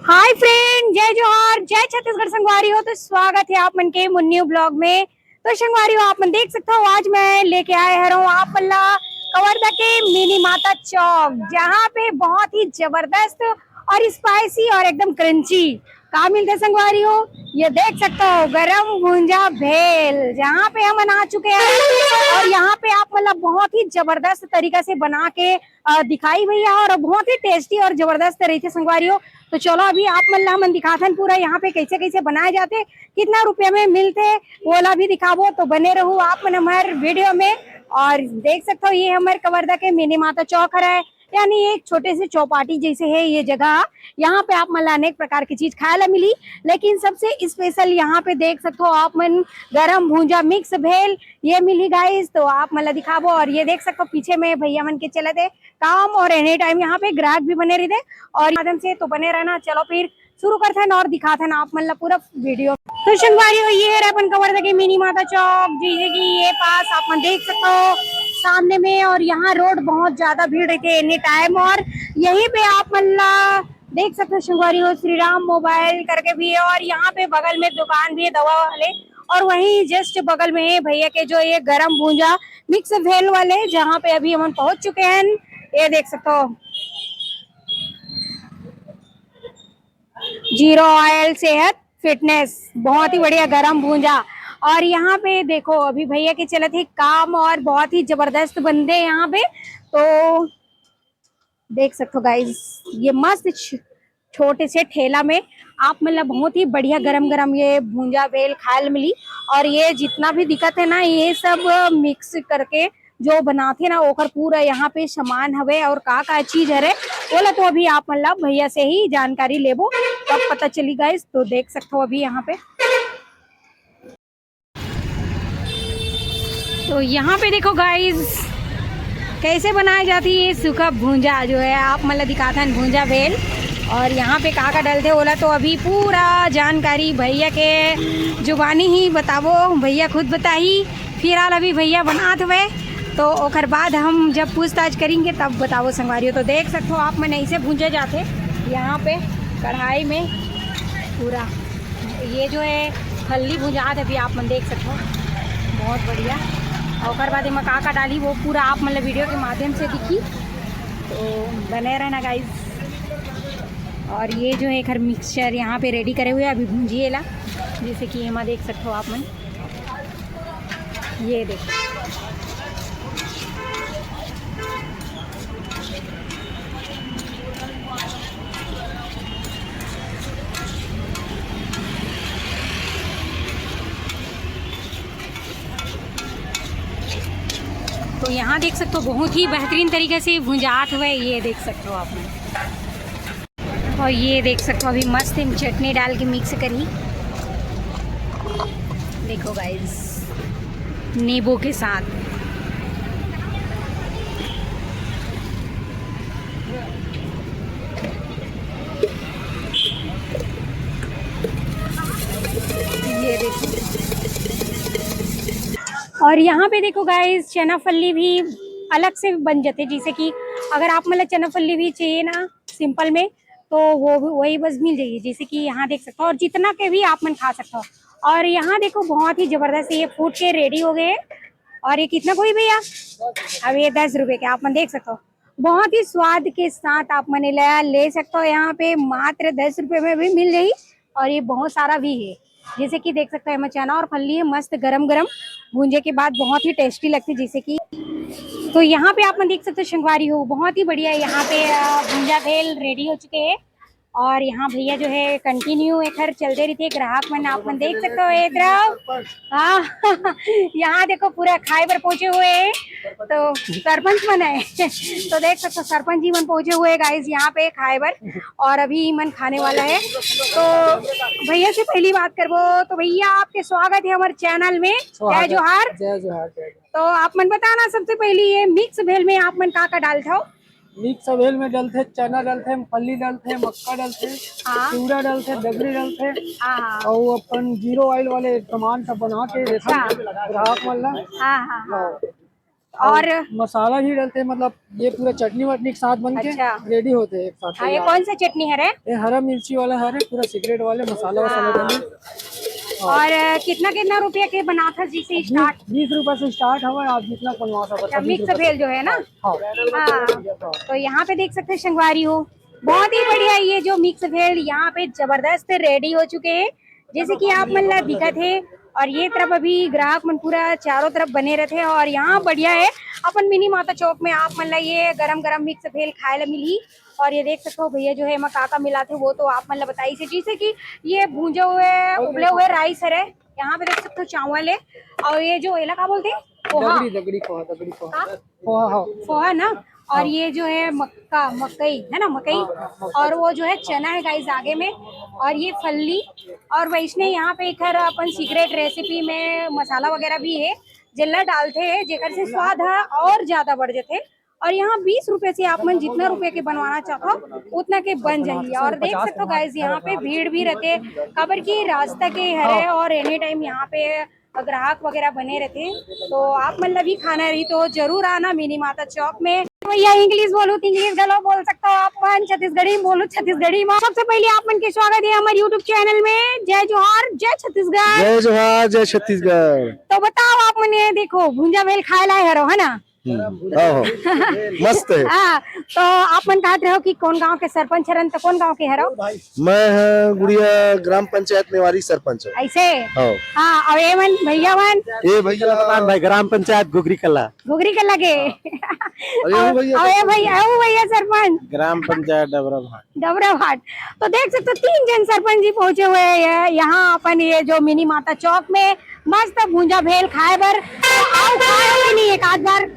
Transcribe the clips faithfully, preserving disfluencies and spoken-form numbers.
Hi friend, जय जोहार, जय छत्तीसगढ़ संगवारी हो। तो स्वागत है आप मन के मुन्नियो ब्लॉग में। तो संगवारी हो, आप मन देख सकते हो, आज मैं लेके आए हरव आप मन ला कवर्धा के मिनी माता चौक, जहाँ पे बहुत ही जबरदस्त और स्पाइसी और एकदम क्रंची का मिलथे संगवारी हो। ये देख सकते हो, गरम भूंजा भेल, जहाँ पे हमन आ चुके हैं और यहाँ पे आप मन ला बहुत ही जबरदस्त तरीका से बना के अ, दिखाई भैया, और बहुत ही टेस्टी और जबरदस्त रहिथे संगवारी हो। तो चलो, अभी आप मन ला हमन दिखाथन पूरा यहाँ पे कैसे कैसे बनाए जाथे, कितना रुपया में मिलथे, ओला भी दिखाबो। तो बने रहू आप मन हमार वीडियो में। और देख सकते हो, ये हमर कवर्धा के मिनी माता चौक हरय, यानी एक छोटे से चौपाटी जैसे है ये जगह। यहाँ पे आप मन ला अनेक प्रकार की चीज खाए ला मिली, लेकिन सबसे स्पेशल यहाँ पे देख सकते हो आप मन, गरम भूंजा मिक्स भेल ये मिली गाइस। तो आप मन ला दिखाबो। और ये देख सकते हो, पीछे में भैया मन के चलत है काम, और एनी टाइम यहाँ पे ग्राहक भी बने रहिथे और माध्यम से। तो बने रहना। चलो फिर शुरू करथन और दिखाथन आप मन ला पूरा वीडियो। तो संगवारी हो, ये हरे अपन कवर्धा के मिनी माता चौक, जैसे कि ये पास आप मन देख सकते हो सामने में, और यहाँ रोड बहुत ज्यादा भीड़ रहते एनी टाइम। और यहीं पे आप मन ला देख सकते हो संगवारी हो, श्री राम मोबाइल करके भी है, और यहाँ पे बगल में दुकान भी है दवा वाले, और वहीं जस्ट बगल में है भैया के जो ये गरम भूंजा मिक्स भेल वाले, जहाँ पे अभी हमन पहुंच चुके हैं। ये देख सकते हो, जीरो ऑयल सेहत फिटनेस, बहुत ही बढ़िया गरम भूंजा। और यहाँ पे देखो, अभी भैया के चलत है काम और बहुत ही जबरदस्त बनथे यहाँ पे। तो देख सकते हो गाइस, ये मस्त छ-, छोटे से ठेला में आप मन ला बहुत ही बढ़िया गरम गरम ये भूंजा भेल खाए ल मिली। और ये जितना भी दिखत है ना, ये सब मिक्स करके जो बनाथे ना, ओकर पूरा यहाँ पे सामान हवे और का का चीज हरे, ओला तो अभी आप मन ला भैया से ही जानकारी लेबो, तब पता चली गाइस। तो देख सकते हो अभी यहाँ पे, तो यहाँ पे देखो गाइस, कैसे बनाए जाती है सूखा भूंजा, जो है आप मन ला दिखाथन भूंजा भेल। और यहाँ पे का का डलथे ओला तो अभी पूरा जानकारी भैया के जुबानी ही बताबो, भैया खुद बताही। फिलहाल अभी भैया बनात हुए, तो ओकर बाद हम जब पूछताछ करेंगे तब बताबो संगवारी हो। तो देख सकते हो आप मन, ऐसे भूंजा जाथे यहाँ पे कढ़ाई में पूरा। ये जो है फल्ली भुंजात अभी आप मन देख सकते हो, बहुत बढ़िया। और ओकर बाद एमा का का डाली वो पूरा आप मन ला वीडियो के माध्यम से दिखी, तो बने रहना गाइस। और ये जो है एकर मिक्सचर यहाँ पे रेडी करे हुए, अभी भूंजिए ला, जैसे कि एमा देख सकते हो आप मन, ये देखो। तो यहाँ देख सकते हो बहुत ही बेहतरीन तरीके से भुंजात हुए, ये देख सकते हो आप मन। और ये देख सकते हो अभी मस्त हम चटनी डाल के मिक्स करी। देखो गाइस, नींबू के साथ। ये देखो। और यहाँ पे देखो गाइस, चना फल्ली भी अलग से बन जाते, जैसे कि अगर आप मतलब चना फल्ली भी चाहिए ना सिंपल में, तो वो भी, वही बस मिल जाइए, जैसे कि यहाँ देख सकते हो। और जितना के भी आप मन खा सकते हो। और यहाँ देखो बहुत ही जबरदस्त ये फूट के रेडी हो गए हैं। और ये कितना कोई भैया? अब ये दस रुपए के आप मन देख सकते हो, बहुत ही स्वाद के साथ आप मन एला ले सकते हो। यहाँ पे मात्र दस रुपए में भी मिल जाई। और ये बहुत सारा भी है, जैसे कि देख सकते हो एमा चना और फल्ली है, मस्त गरम गरम भूंजे के बाद बहुत ही टेस्टी लगती है। जैसे कि तो यहाँ पे आप मन देख सकते हो संगवारी हो, बहुत ही बढ़िया है यहाँ पे अ, भूंजा भेल रेडी हो चुके हैं। और यहाँ भैया जो है कंटिन्यू एकर चलते रहते ग्राहक मन, आप मन देख सकते हो एक तरफ। हाँ यहाँ देखो पूरा खाए बर पहुंचे हुए हैं, तो सरपंच मन है तो देख सकते हो सरपंच जी मन पहुंचे हुए हैं गाइस यहाँ पे खाए बर। और अभी मन खाने वाला है। तो भैया से पहली बात करबो, तो भैया आपके स्वागत है हमारे चैनल में। जय जोहार। जय जोहार, जय जोहार। तो आप मन बताना सबसे पहली ये मिक्स भेल में आप मन का का डालथव? मिक्स भेल में डलथे, चना डलथे, फल्ली डलथे, मक्का डलथे, हाँ। चिवड़ा डलथे, दगरी डलथे, हाँ, हाँ। और अपन जीरो ऑयल वाले सामान सब बना के देथन अच्छा। ग्राहक मन ला। हाँ, हाँ, हाँ। हाँ। और मसाला भी डालते हैं, मतलब ये पूरा चटनी वटनी के साथ बन के अच्छा। रेडी होते हैं एक साथ हाँ, ये तैयार। कौन सा चटनी हरे? ये हरा मिर्ची वाला हरे, पूरा सीक्रेट वाले मसाला वसाला हाँ। डाले। और कितना कितना रुपया के बना था जी से स्टार्ट? बीस रुपए से स्टार्ट हवा, आप जितना बनवा सकते अच्छा, हैं, बीस मिक्स रुपए से। भेल जो है ना? हाँ। हाँ, तो यहाँ पे देख सकते हैं संगवारी हो, बहुत ही बढ़िया ये जो मिक्स भेल यहाँ पे जबरदस्त रेडी हो चुके हैं, जैसे कि आप मन ला दिखत हे। और ये तरफ अभी ग्राहक मन पूरा चारों तरफ बने रहते हैं और यहाँ बढ़िया है अपन मिनी माता चौक में आप मन ला ये गरम गरम मिक्स भेल खाए ला मिलही। और ये देख सकते हो भैया जो है एमा का का मिलाथे वो तो आप मन ला बताइस हे, जैसे कि ये भूंजे हुए उबले हुए राइस हरे, यहाँ पे देख सकते हो चावल है और ये जो एला का बोलते हैं पोहा। दगड़ी, दगड़ी पोहा, दगड़ी पोहा। हाँ? पोहा, हाँ। पोहा ना, और हाँ। ये जो है मक्का, मकई है ना, मकई, हाँ, हाँ, मक्का। और वो जो है चना है गाइस आगे में, और ये फल्ली, और वैसने यहाँ पे एकर अपन सीक्रेट रेसिपी में मसाला वगैरह भी है, जेला डालते हैं जेकर से स्वाद है और ज्यादा बढ़ जाते। और यहाँ बीस रुपए से आप मन जितना रुपए के बनवाना चाहते हो उतना के बन जाही। और देख सकते हो गाइस यहाँ पे भीड़ भी रहते, काबर की रास्ता के हरे और एनी टाइम यहाँ पे ग्राहक वगैरह बने रहते, तो आप मन ला भी खाना रही तो जरूर आना मिनी माता चौक में। भैया इंग्लिश बोलू तो इंग्लिश घलो बोल सकते हो आप मन, छत्तीसगढ़ी में बोलू छत्तीसगढ़ी में। सबसे पहले आप मन के स्वागत है हमारे यूट्यूब चैनल में। जय जोहार, जय छत्तीसगढ़। जय जोहार, जय छत्तीसगढ़। तो बताओ आप मन ये देखो भुंजा भेल खाए लाए हरो है ना? हम्म, हाँ, हाँ। मस्त है। हाँ, तो आप मन कहत रहो कि कौन गांव के सरपंच हरन, तो कौन गांव के हरो? मैं है गुड़िया ग्राम पंचायत मेवारी सरपंच है। ऐसे? हाँ। हाँ, और ये मन भैया मन? ये भैया भगवान भाई, ग्राम पंचायत घुघरी कला। घुघरी कला के। अरे वो भैया और ये भैया, वो भैया सरपंच। ग्राम पंचायत डबरा भाट। डबरा भाट। तो देख सकते हो तीन जन सरपंच जी पहुंचे हुए हैं यहाँ अपन ये जो मिनी माता चौक में मस्त भूंजा भेल खाए बर। तो आओ खाओ कि नहीं एक आध बार?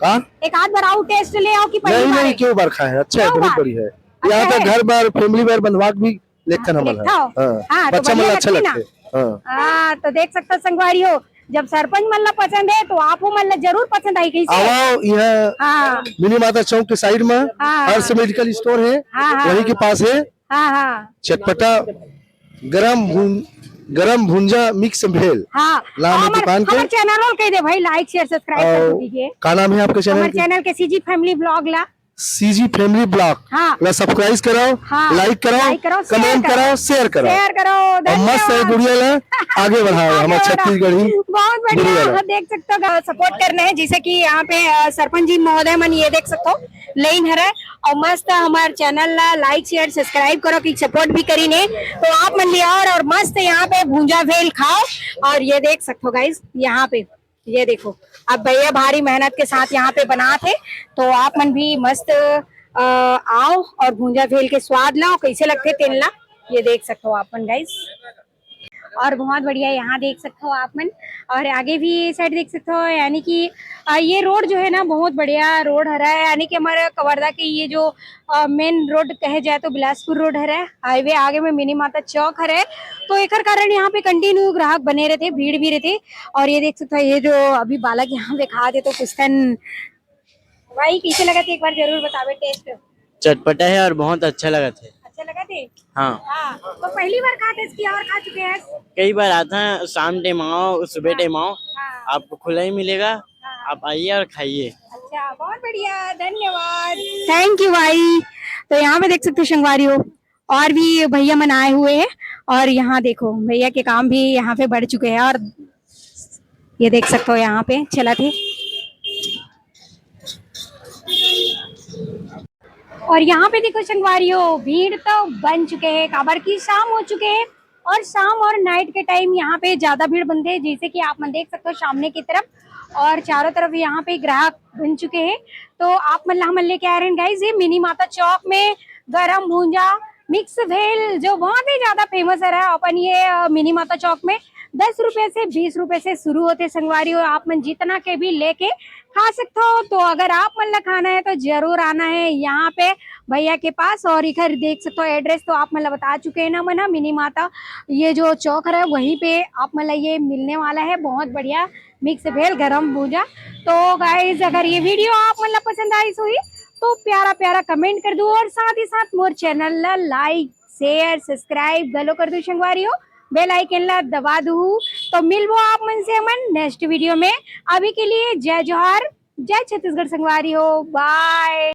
का? एक आध बार आओ टेस्ट ले आओ कि पहली नहीं, बार नहीं, है? क्यों बार खाए? अच्छा है, क्यों बहुत बार? बढ़िया है। अच्छा यहाँ पे है? घर बार, फैमिली बार बनवा के भी लेखन हमन ह। देखथव? हाँ। हाँ, तो बच्चा मन बढ़िया ला अच्छा लगथे ना? लगथे। हाँ। हाँ, तो देख सकथव संगवारी हो, जब सरपंच मन ला पसंद है तो आपो मन ला जरूर पसंद आही, कैसे? आओ, यहाँ हाँ। मिनी माता चौक के साइड में हाँ। हर्ष मेडिकल स्टोर है, हाँ, हाँ। वहीं के पास है। हाँ, हाँ। चटपटा गरम भून, गरम भुंजा मिक्स भेल हाँ। नाम है हमर, दुकान के। हमर चैनल कह दे भाई, लाइक शेयर सब्सक्राइब कर और दीजिए। का नाम है आपका चैनल हमर के? चैनल के सीजी फैमिली ब्लॉग ला। सीजी फैमिली ब्लॉग हाँ। ला सब्सक्राइब करो, हाँ। लाइक करो, लाइक करो, शेयर कमेंट करो। करो, शेयर करो। शेयर करो, और मस्त है धन्यवाद। गुड़िया ला आगे बढ़ाओ, आगे हमर बढ़ाओ। छत्तीसगढ़ी बहुत बढ़िया, गुड़िया ला। आप देख सकते हो, सपोर्ट करना है, जैसे कि यहाँ पे, अ, सरपंच जी महोदय मन ये देख सकते हो, लेन हरे और मस्त हमार चैनल ला लाइक शेयर सब्सक्राइब करो कि सपोर्ट भी करी ने, तो आप मन भी और, और मस्त यहाँ पे भूंजा भेल खाओ। और ये देख सकते हो गाइस, यहाँ पे ये देखो, अब भैया भारी मेहनत के साथ यहाँ पे बनात हे, तो आप मन भी मस्त, अ, आओ और भूंजा भेल के स्वाद लाओ, कैसे लगथे तेन ला, ये देख सकते हो आप मन गाइस। और बहुत बढ़िया यहाँ देख सकते हो आप मन, और आगे भी ये साइड देख सकते हो, यानी कि, अ, ये रोड जो है ना बहुत बढ़िया रोड हरा है, यानी कि हमारे कवर्धा के ये जो, अ, मेन रोड कहे जाए तो बिलासपुर रोड हरे, हाईवे आगे में मिनी माता चौक हरे, तो एकर कारण यहाँ पे कंटिन्यू ग्राहक बने रहते, भीड़ भी रहते। और ये देख सकते हो, ये जो अभी बालक यहाँ पे खा दे तो पुस्तन भाई कैसे लगा थे, एक बार जरूर बतावे टेस्ट। चटपटा है और बहुत अच्छा लगा थे। अच्छा लगा थे? हाँ। हाँ, तो पहली बार खा टेस्ट किया और खा चुके हैं? कई बार आता है, शाम टाइम आओ, सुबह हाँ। टाइम आओ, हाँ। आपको खुला ही मिलेगा, हाँ। आप आइए और खाइए। अच्छा, बहुत बढ़िया, धन्यवाद। थैंक यू भाई। तो यहाँ पे देख सकते हो संगवारी हो, और भी भैया मन आए हुए हैं, और यहाँ देखो भैया के काम भी यहाँ पे बढ़ चुके हैं, और ये देख सकते हो यहाँ पे चला थे। और यहाँ पे देखो संगवारी हो, भीड़ तो बन चुके हैं, काबर की शाम हो चुके हैं, और शाम और नाइट के टाइम यहाँ पे ज्यादा भीड़ बनते हैं, जैसे कि आप मन देख सकते हो सामने की तरफ, और चारों तरफ यहाँ पे ग्राहक बन चुके हैं। तो आप मन ला हमन लेके आ रहे हैं गाइस, ये मिनी माता चौक में गरम भूंजा मिक्स भेल जो बहुत ही ज्यादा फेमस है रहा अपन ये, अ, मिनी माता चौक में दस रुपए से बीस रुपए से शुरू होते संगवारी हो, आप मन जितना के भी लेके खा सकते हो। तो अगर आप मन ला खाना है तो जरूर आना है यहाँ पे भैया के पास। और इधर देख सकते हो एड्रेस तो आप मन ला बता चुके हैं ना मन, मिनी माता ये जो चौक है वहीं पे आप मन ला ये मिलने वाला है। बहुत बढ़िया मिक्स भेल गरम भूंजा। तो गाइस अगर ये वीडियो आप मन ला पसंद आई हुई तो प्यारा प्यारा कमेंट कर दो और साथ ही साथ मोर चैनल ला लाइक शेयर सब्सक्राइब घलो कर दो संगवारी हो, बेल आइकन ला दबा दू। तो मिलबो आप मन से हमन नेक्स्ट वीडियो में। अभी के लिए जय जोहार, जय छत्तीसगढ़ संगवारी हो, बाय।